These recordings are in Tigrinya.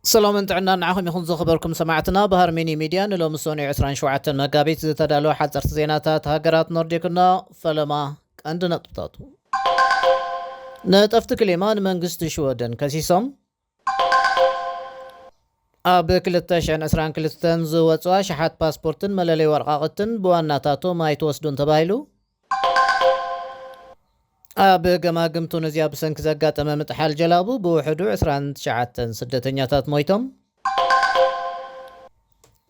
ሰላምን ጥዕናን ንዓኹም ይኹን ዝኸበርኩም ሰማዕትና። ባህር ሚኒ ሚድያ ንሎሚ ሰኑይ ዕስራን ሸውዓተን መጋቢት ዝተዳለወ ሓፀርቲ ዜናታት ሃገራት ኖርዲክና። ፈለማ ቀንዲ ነጥብታቱ። ነጠፍቲ ክሊማ ንመንግስቲ ሽወደን ከሲሶም። ኣብ ክልተ ሽሕን ዕስራን ክልተን ዝወፁ ኣሽሓት ፓስፖርትን መለለይ ወረቓቕትን ብዋናታቶም ኣይትወስዱን ተባሂሉ። ኣብ ገማግም ቱኒዝያ ብሰንኪ ዘጋጠመ ምጥሓል ጀላቡ ብውሕዱ ዕስራን ትሽዓተን ስደተኛታት ሞይቶም።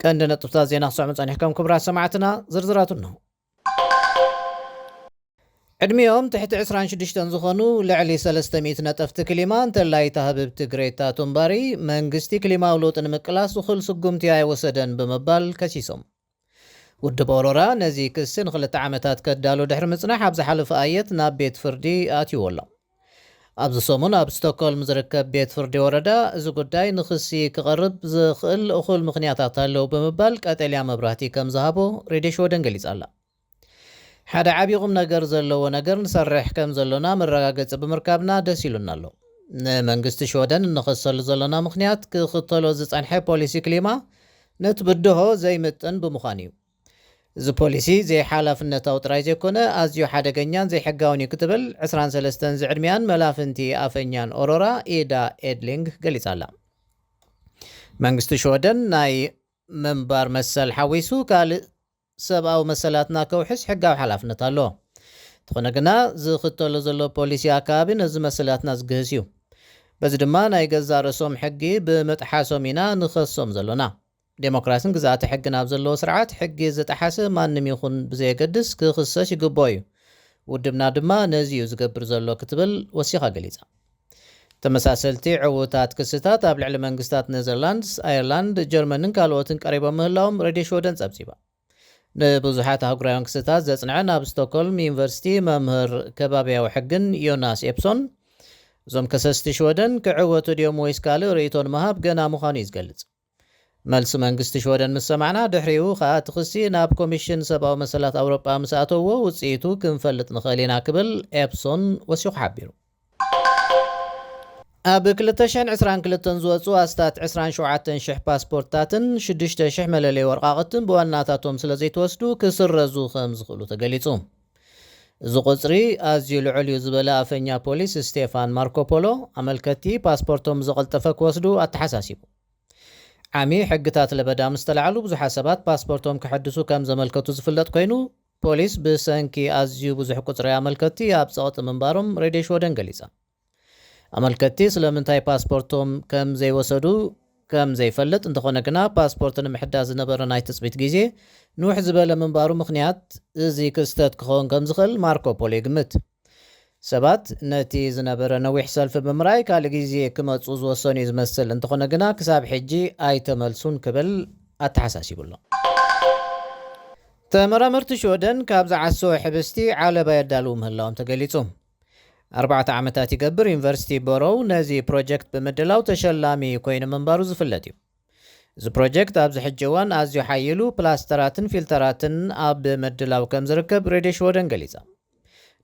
ቀንዲ ነጥብታት ዜና ክሰዕሙ ጸኒሕኩም ክቡራት ሰማዕትና፣ ዝርዝራቱ እንሆ። ዕድሚኦም ትሕቲ ዕስራን ሽዱሽተን ዝኾኑ ልዕሊ ሰለስተ ሚእቲ ነጠፍቲ ክሊማ፣ እንተላይ እታ ህብብቲ ግሬታ ቱንባሪ፣ መንግስቲ ክሊማዊ ለውጢ ንምቅላስ እኹል ስጉምቲ ኣይወሰደን ብምባል ከሲሶም። ውድብ ኦሮራ ነዚ ክሲ ንክልተ ዓመታት ከዳሉ ድሕሪ ምጽናሕ፣ ኣብ ዝሓለፈ ኣየት ናብ ቤት ፍርዲ ኣትይዎ ኣሎ። ኣብዚ ሰሙን ኣብ ስቶክሆልም ዝርከብ ቤት ፍርዲ ወረዳ እዚ ጉዳይ ንክሲ ክቐርብ ዝኽእል እኹል ምኽንያታት ኣለዉ ብምባል ቀጠልያ መብራህቲ ከም ዝሃቦ ሬድዮ ሽወደን ገሊጻ ኣላ። ሓደ ዓብዪ ቁም ነገር ዘለዎ ነገር ንሰርሕ ከም ዘሎና መረጋገጺ ብምርካብና ደስ ኢሉና ኣሎ። ንመንግስቲ ሽወደን እንኸሰሉ ዘሎና ምኽንያት ክኽተሎ ዝጸንሐ ፖሊሲ ክሊማ ነቲ ብድሆ ዘይምጥን ብምዃኑ እዩ። እዚ ፖሊሲ ዘይሓላፍነታዊ ጥራይ ዘይኮነ ኣዝዩ ሓደገኛን ዘይሕጋውን እዩ ክትብል ዕስራን ሰለስተን ዝዕድሚያን መላፍንቲ ኣፈኛን ኦሮራ ኢዳ ኤድሊንግ ገሊጻ ኣላ። መንግስቲ ሽወደን ናይ ምንባር መሰል ሓዊሱ ካልእ ሰብኣዊ መሰላትና ከውሕስ ሕጋዊ ሓላፍነት ኣለዎ። እንተኾነ ግና ዝኽተሎ ዘሎ ፖሊሲ ኣከባቢ ነዚ መሰላትና ዝግህስ እዩ። በዚ ድማ ናይ ገዛእ ርእሶም ሕጊ ብምጥሓሶም ኢና ንኸሶም ዘሎና። ዴሞክራሲን ግዝኣተ ሕግን ኣብ ዘለዎ ስርዓት ሕጊ ዝጠሓሰ ማንም ይኹን ብዘየገድስ ክኽሰስ ይግብኦ እዩ። ውድብና ድማ ነዚ እዩ ዝገብር ዘሎ ክትብል ወሲኻ ገሊጻ። ተመሳሰልቲ ዕዉታት ክስታት ኣብ ልዕሊ መንግስታት ኔዘርላንድስ፣ ኣየርላንድ፣ ጀርመንን ካልኦትን ቀሪቦም ምህላዎም ሬድዮ ሽወደን ጸብጺባ። ንብዙሓት ኣህጉራውያን ክስታት ዘጽንዐ ናብ ስቶክሆልም ዩኒቨርሲቲ መምህር ከባብያዊ ሕግን ዮናስ ኤፕሶን፣ እዞም ከሰስቲ ሽወደን ክዕወቱ ድዮም ወይስ ካልእ ርእይቶ ንምሃብ ገና ምዃኑ እዩ ዝገልጽ። መልሲ መንግስቲ ሽወደን ምስ ሰማዕና፣ ድሕሪኡ ኸኣ እቲ ክሲ ናብ ኮሚሽን ሰብኣዊ መሰላት ኣውሮጳ ምስ ኣተውዎ ውጽኢቱ ክንፈልጥ ንኽእል ኢና ክብል ኤፕሶን ወሲኹ ሓቢሩ። ኣብ ክልተ ሽሕን ዕስራን ክልተን ዝወጹ ኣስታት ዕስራን ሸውዓተን ሽሕ ፓስፖርትታትን ሽዱሽተ ሽሕ መለለይ ወረቓቕትን ብዋናታቶም ስለ ዘይተወስዱ ክስረዙ ከም ዝኽእሉ ተገሊጹ። እዚ ቁጽሪ ኣዝዩ ልዑል እዩ ዝበለ ኣፈኛ ፖሊስ ስቴፋን ማርኮፖሎ፣ ኣመልከትቲ ፓስፖርቶም ብዝቐልጠፈ ክወስዱ ኣተሓሳሲቡ። ዓሚ ሕግታት ለበዳ ምስ ተላዕሉ ብዙሓት ሰባት ፓስፖርቶም ከሐድሱ ከም ዘመልከቱ ዝፍለጥ ኮይኑ፣ ፖሊስ ብሰንኪ ኣዝዩ ብዙሕ ቁጽሪ ኣመልከትቲ ኣብ ጸቕጢ ምንባሮም ሬድዮ ሽወደን ገሊጻ። ኣመልከትቲ ስለምንታይ ፓስፖርቶም ከም ዘይወሰዱ ከም ዘይፈልጥ፣ እንተኾነ ግና ፓስፖርት ንምሕዳስ ዝነበረ ናይ ትጽቢት ግዜ ንውሕ ዝበለ ምንባሩ ምኽንያት እዚ ክስተት ክኸውን ከም ዝኽእል ማርኮ ፖሎ ይግምት። ሰባት ነቲ ዝነበረ ነዊሕ ሰልፊ ብምርኣይ ካልእ ግዜ ክመጹ ዝወሰኑ እዩ ዝመስል፣ እንተኾነ ግና ክሳብ ሕጂ ኣይተመልሱን ክብል ኣተሓሳሲቡ ኣሎ። ተመራመርቲ ሽወደን ካብ ዝዓሰወ ሕብስቲ ዓለባ የዳልዉ ምህላዎም ተገሊጹ። ኣርባዕተ ዓመታት ይገብር ዩኒቨርሲቲ ቦሮው ነዚ ፕሮጀክት ብምድላው ተሸላሚ ኮይኑ ምንባሩ ዝፍለጥ እዩ። እዚ ፕሮጀክት ኣብዚ ሕጂ እዋን ኣዝዩ ሓይሉ ፕላስተራትን ፊልተራትን ኣብ ምድላው ከም ዝርከብ ሬድዮ ሽወደን ገሊጻ።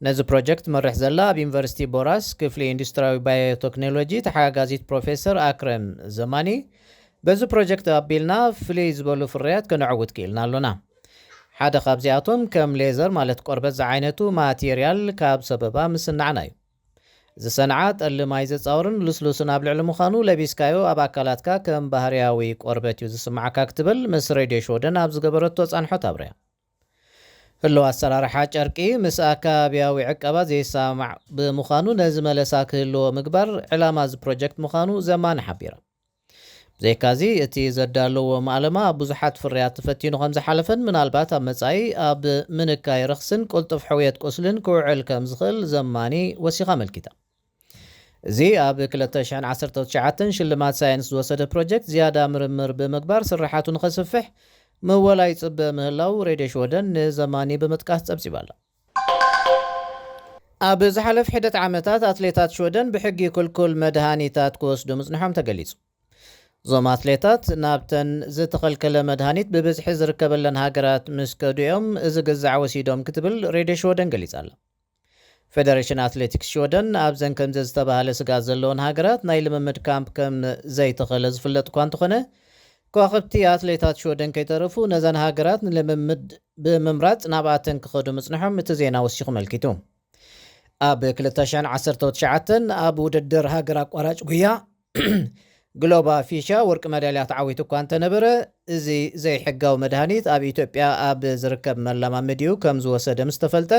ነዚ ፕሮጀክት ትመርሕ ዘላ ኣብ ዩኒቨርሲቲ ቦራስ ክፍሊ ኢንዱስትሪያዊ ባዮቴክኖሎጂ ተሓጋጋዚት ፕሮፌሰር ኣክረም ዘማኒ፣ በዚ ፕሮጀክት ኣቢልና ፍልይ ዝበሉ ፍርያት ከነዕውት ክኢልና ኣሎና። ሓደ ካብዚኣቶም ከም ሌዘር ማለት ቆርበት ዝዓይነቱ ማቴርያል ካብ ሰበባ ምስናዕና እዩ። ዝሰንዓ ጠሊ ማይ ዘጻውርን ልስሉስን ኣብ ልዕሊ ምዃኑ ለቢስካዮ ኣብ ኣካላትካ ከም ባህርያዊ ቆርበት እዩ ዝስምዓካ ክትብል ምስ ሬድዮ ሽወደን ኣብ ዝገበረቶ ጻንሖት ኣብርያ። ህልው ኣሰራርሓ ጨርቂ ምስ ኣካባቢያዊ ዕቀባ ዘይሰማማዕ ብምዃኑ ነዚ መለሳ ክህልዎ ምግባር ዕላማ እዚ ፕሮጀክት ምዃኑ ዘማኒ ሓቢራ። ብዘይካዚ እቲ ዘዳለዎ ማእለማ ኣብ ብዙሓት ፍርያት ተፈቲኑ ከም ዝሓለፈን ምናልባት ኣብ መጻኢ ኣብ ምንካይ ረኽስን ቅልጡፍ ሕውየት ቁስልን ክውዕል ከም ዝኽእል ዘማኒ ወሲኻ ኣመልኪታ። እዚ ኣብ ክልተ ሽሕን ዓሰርተ ትሽዓተን ሽልማት ሳይንስ ዝወሰደ ፕሮጀክት ዝያዳ ምርምር ብምግባር ስርሓቱ ንኸስፍሕ ምወላ ይጽበ ምህላው ሬድዮ ሽወደን ንዘማኒ ብምጥቃስ ጸብጺባ ኣላ። ኣብ ዝሓለፍ ሒደት ዓመታት ኣትሌታት ሽወደን ብሕጊ ክልኩል መድሃኒታት ክወስዱ ምጽንሖም ተገሊጹ። እዞም ኣትሌታት ናብተን ዝተኸልከለ መድሃኒት ብብዝሒ ዝርከበለን ሃገራት ምስ ከዱ እዮም እዚ ግዛዕ ወሲዶም ክትብል ሬድዮ ሽወደን ገሊጻ ኣላ። ፌደሬሽን ኣትሌቲክስ ሽወደን ኣብዘን ከምዚ ዝተባህለ ስግኣት ዘለወን ሃገራት ናይ ልምምድ ካምፕ ከም ዘይተኸለ ዝፍለጥ እኳ እንተኾነ፣ ከዋኽብቲ ኣትሌታት ሽወደን ከይተረፉ ነዘን ሃገራት ንልምምድ ብምምራጽ ናብኣተን ክኸዱ ምጽንሖም እቲ ዜና ወሲኹ መልኪቱ። ኣብ ክልተ ሽሕን ዓሰርተ ትሽዓተን ኣብ ውድድር ሃገር ኣቋራጭ ጉያ ግሎባ ፊሻ ወርቂ መዳልያ ተዓዊቱ እኳ እንተነበረ፣ እዚ ዘይሕጋዊ መድሃኒት ኣብ ኢትዮጵያ ኣብ ዝርከብ መለማመዲኡ ከም ዝወሰደ ምስ ተፈልጠ፣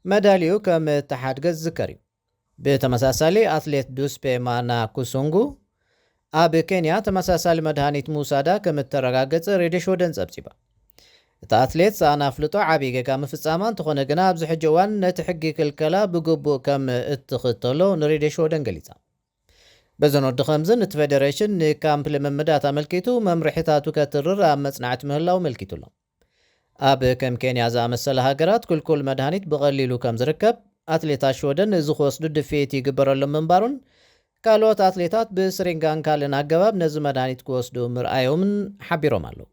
መዳልዩ ከም እተሓድገ ዝዝከር እዩ። ብተመሳሳሊ፣ ኣትሌት ዱስፔ ማና ኩሱንጉ ኣብ ኬንያ ተመሳሳሊ መድሃኒት ምውሳዳ ከም እተረጋገጸ ሬድዮ ሽወደን ጸብጺባ። እታ ኣትሌት ሰኣን ኣፍልጦ ዓብዪ ጌጋ ምፍጻማ እንተኾነ ግና፣ ኣብዚ ሕጂ እዋን ነቲ ሕጊ ክልከላ ብግቡእ ከም እትኽተሎ ንሬድዮ ሽወደን ገሊጻ። በዘን ወዲ ከምዝን እቲ ፌደሬሽን ንካምፕ ልምምዳት ኣመልኪቱ መምርሒታቱ ከትርር ኣብ መጽናዕቲ ምህላው መልኪቱ ኣሎ። ኣብ ከም ኬንያ ዝኣመሰለ ሃገራት ክልኩል መድሃኒት ብቐሊሉ ከም ዝርከብ፣ ኣትሌታት ሽወደን እዚ ክወስዱ ድፍኢት ይግበረሎም ምንባሩን፣ ካልኦት ኣትሌታት ብስሪንጋን ካልእን ኣገባብ ነዚ መድሃኒት ክወስዱ ምርኣዮምን ሓቢሮም ኣለዉ።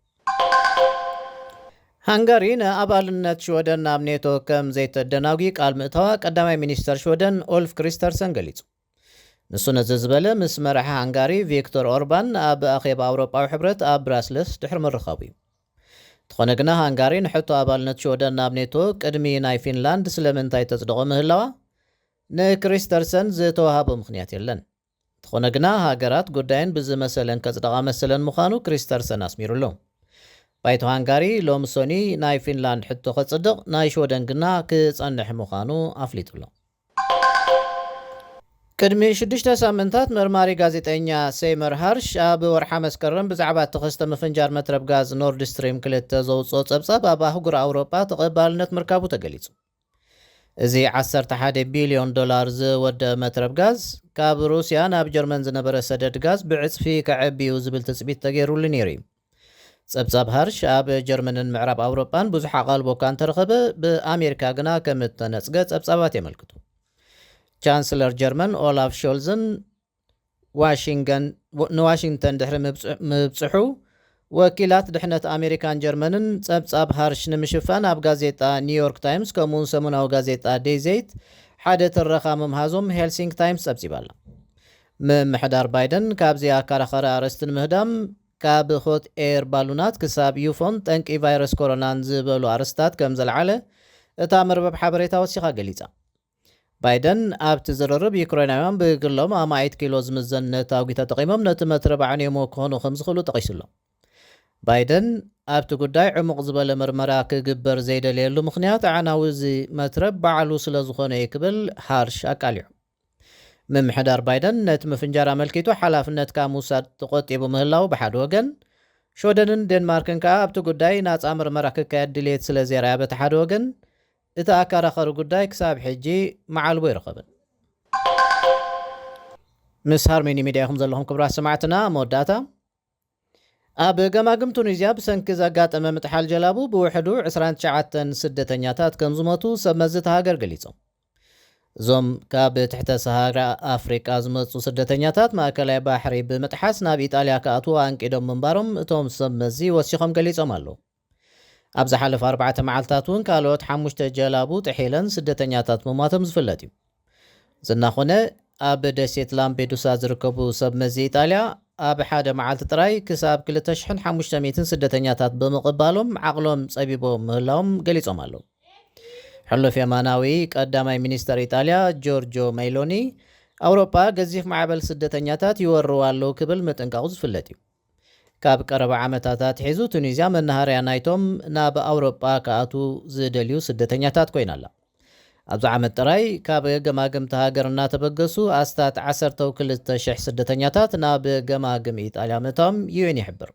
ሃንጋሪ ንኣባልነት ሽወደን ናብ ኔቶ ከም ዘይተደናጉ ቃል ምእታዋ ቀዳማይ ሚኒስተር ሽወደን ኡልፍ ክሪስተርሰን ገሊጹ። ንሱ ነዚ ዝበለ ምስ መራሒ ሃንጋሪ ቪክቶር ኦርባን ኣብ ኣኼባ ኣውሮጳዊ ሕብረት ኣብ ብራስለስ ድሕሪ ምርኻቡ እዩ። እንተኾነ ግና፣ ሃንጋሪ ንሕቶ ኣባልነት ሽወደን ናብ ኔቶ ቅድሚ ናይ ፊንላንድ ስለምንታይ ተጽድቖ ምህላዋ ንክሪስተርሰን ዝተዋሃቦ ምኽንያት የለን። እንተኾነ ግና፣ ሃገራት ጉዳየን ብዝመሰለን ከጽድቓ መሰለን ምዃኑ ክሪስተርሰን ኣስሚሩሉ። ባይቶ ሃንጋሪ ሎሚ ሰኑይ ናይ ፊንላንድ ሕቶ ከጽድቕ፣ ናይ ሽወደን ግና ክጸንሕ ምዃኑ ኣፍሊጡ ኣሎ። ቅድሚ ሽዱሽተ ሳምንታት፣ መርማሪ ጋዜጠኛ ሴይመር ሃርሽ ኣብ ወርሓ መስከረም ብዛዕባ እቲ ክስተ ምፍንጃር መትረብ ጋዝ ኖርድ ስትሪም ክልተ ዘውፅኦ ጸብጻብ ኣብ ኣህጉር ኣውሮጳ ተቐባልነት ምርካቡ ተገሊጹ። እዚ ዓሰርተ ሓደ ቢልዮን ዶላር ዝወደ መትረብ ጋዝ፣ ካብ ሩስያ ናብ ጀርመን ዝነበረ ሰደድ ጋዝ ብዕጽፊ ከዐቢ እዩ ዝብል ትጽቢት ተገይሩሉ ነይሩ እዩ። ጸብጻብ ሃርሽ ኣብ ጀርመንን ምዕራብ ኣውሮጳን ብዙሕ ኣቓልቦ እኳ እንተረኸበ፣ ብኣሜሪካ ግና ከም እተነጽገ ጸብጻባት የመልክቱ። ቻንስለር ጀርመን ኦላፍ ሾልዝን ዋሽንገን-፣ ንዋሽንግተን ድሕሪ ምብጽ-፣ ምብጽሑ፣ ወኪላት ድሕነት ኣሜሪካን ጀርመንን ጸብጻብ ሃርሽ ንምሽፋን ኣብ ጋዜጣ ኒውዮርክ ታይምስ ከምኡውን ሰሙናዊ ጋዜጣ ዴይዘይት ሓደ ትረኻ ምምሃዞም ሄልሲንክ ታይምስ ጸብጺባ ኣላ። ምምሕዳር ባይደን ካብዚ ኣከራኻሪ ኣርእስቲ ንምህዳም፣ ካብ ሆት ኤር ባሉናት ክሳብ ዩፎን ጠንቂ ቫይረስ ኮሮናን ዝበሉ ኣርእስታት ከም ዘልዓለ እታ መርበብ ሓበሬታ ወሲኻ ገሊጻ። ባይደን ኣብቲ ዝርርብ፣ ዩክሬናውያን ብግሎም ኣማኢት ኪሎ ዝምዘን ነታጒ ተጠቒሞም ነቲ መትረብ ኣዕንዮሞ ክኾኑ ከም ዝኽእሉ ጠቒሱሎ። ባይደን ኣብቲ ጉዳይ ዕሙቕ ዝበለ መርመራ ክግበር ዘይደለየሉ ምኽንያት፣ ኣዕናዊ እዚ መትረብ ባዕሉ ስለ ዝኾነ እዩ ክብል ሃርሽ ኣቃሊዑ። ምምሕዳር ባይደን ነቲ ምፍንጃር ኣመልኪቱ ሓላፍነት ካብ ምውሳድ ተቖጢቡ ምህላው ብሓደ ወገን፣ ሽወደንን ዴንማርክን ከኣ ኣብቲ ጉዳይ ናጻ መርመራ ክካየድ ድልየት ስለ ዘርኣያ በቲ ሓደ ወገን፣ እቲ ኣከራኻሪ ጉዳይ ክሳብ ሕጂ መዓልቦ ኣይረኸበን። ምስ ሃርሜኒ ሚድያ ኢኹም ዘለኹም ክቡራት ሰማዕትና። መወዳእታ፣ ኣብ ገማግም ቱኒዝያ ብሰንኪ ዘጋጠመ ምጥሓል ጀላቡ ብውሕዱ ዕስራን ትሽዓተን ስደተኛታት ከም ዝሞቱ ሰብ መዚ እታ ሃገር ገሊጾም። እዞም ካብ ትሕተ ሰሃራ ኣፍሪቃ ዝመጹ ስደተኛታት ማእከላይ ባሕሪ ብምጥሓስ ናብ ኢጣልያ ክኣትዉ ኣንቂዶም ምንባሮም እቶም ሰብ መዚ ወሲኾም ገሊጾም ኣለዉ። ኣብ ዝሓለፈ ኣርባዕተ መዓልታት እውን ካልኦት ሓሙሽተ ጀላቡ ጥሒለን ስደተኛታት ምሟቶም ዝፍለጥ እዩ። ዝናኾነ ኣብ ደሴት ላምፔዱሳ ዝርከቡ ሰብ መዚ ኢጣልያ ኣብ ሓደ መዓልቲ ጥራይ ክሳብ ክልተ ሽሕን ሓሙሽተ ሚእትን ስደተኛታት ብምቕባሎም ዓቕሎም ጸቢቦም ምህላዎም ገሊጾም ኣለዉ። ሕሉፍ የማናዊ ቀዳማይ ሚኒስተር ኢጣልያ ጆርጆ ሜሎኒ፣ ኣውሮጳ ገዚፍ ማዕበል ስደተኛታት ይወርዋ ኣለዉ ክብል ምጥንቃቑ ዝፍለጥ እዩ። ካብ ቀረባ ዓመታት ኣትሒዙ ቱኒዝያ መናሃርያ ናይቶም ናብ ኣውሮጳ ክኣትዉ ዝደልዩ ስደተኛታት ኮይና ኣላ። ኣብዚ ዓመት ጥራይ ካብ ገማግምቲ ሃገር እናተበገሱ ኣስታት ዓሰርተ ክልተ ሽሕ ስደተኛታት ናብ ገማግም ኢጣልያ ምእታዎም ዩ ኤን ይሕብር።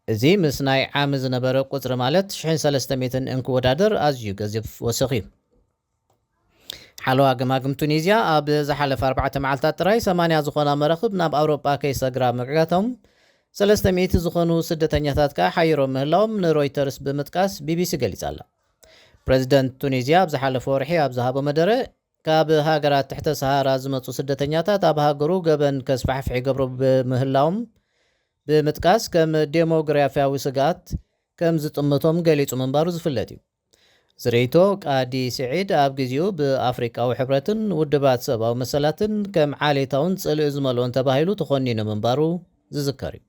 እዚ ምስ ናይ ዓሚ ዝነበረ ቁጽሪ ማለት ሽሕን ሰለስተ ሚእትን እንክወዳደር ኣዝዩ ገዚፍ ወሰኽ እዩ። ሓለዋ ገማግም ቱኒዝያ ኣብ ዝሓለፈ ኣርባዕተ መዓልታት ጥራይ ሰማንያ ዝኾና መራኽብ ናብ ኣውሮጳ ከይሰግራ ምዕጋቶም፣ ሰለስተ ሚእቲ ዝኾኑ ስደተኛታት ከኣ ሓይሮም ምህላዎም ንሮይተርስ ብምጥቃስ ቢቢሲ ገሊጻ ኣላ። ፕረዚደንት ቱኒዝያ ኣብ ዝሓለፈ ወርሒ ኣብ ዝሃቦ መደረ፣ ካብ ሃገራት ትሕተ ሰሃራ ዝመጹ ስደተኛታት ኣብ ሃገሩ ገበን ከስፋሕፍሕ ይገብሩ ብምህላዎም ብምጥቃስ፣ ከም ዴሞግራፍያዊ ስግኣት ከም ዝጥምቶም ገሊጹ ምንባሩ ዝፍለጥ እዩ። ዝርእይቶ ቃዲ ስዒድ ኣብ ግዜኡ ብኣፍሪቃዊ ሕብረትን ውድባት ሰብኣዊ መሰላትን ከም ዓሌታውን ጽልኢ ዝመልኦን ተባሂሉ ተኾኒኑ ምንባሩ ዝዝከር እዩ።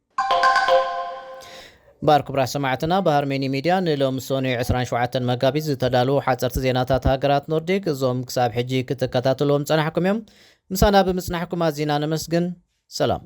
ባር ክቡራት ሰማዕትና፣ ብሃርሜኒ ሚድያ ንሎሚ ሰኑይ ዕስራን ሸውዓተን መጋቢት ዝተዳለዉ ሓፀርቲ ዜናታት ሃገራት ኖርዲክ፣ እዞም ክሳብ ሕጂ ክትከታተልዎም ጸናሕኩም እዮም። ምሳና ብምጽናሕኩም ኣዚና ነመስግን። ሰላም።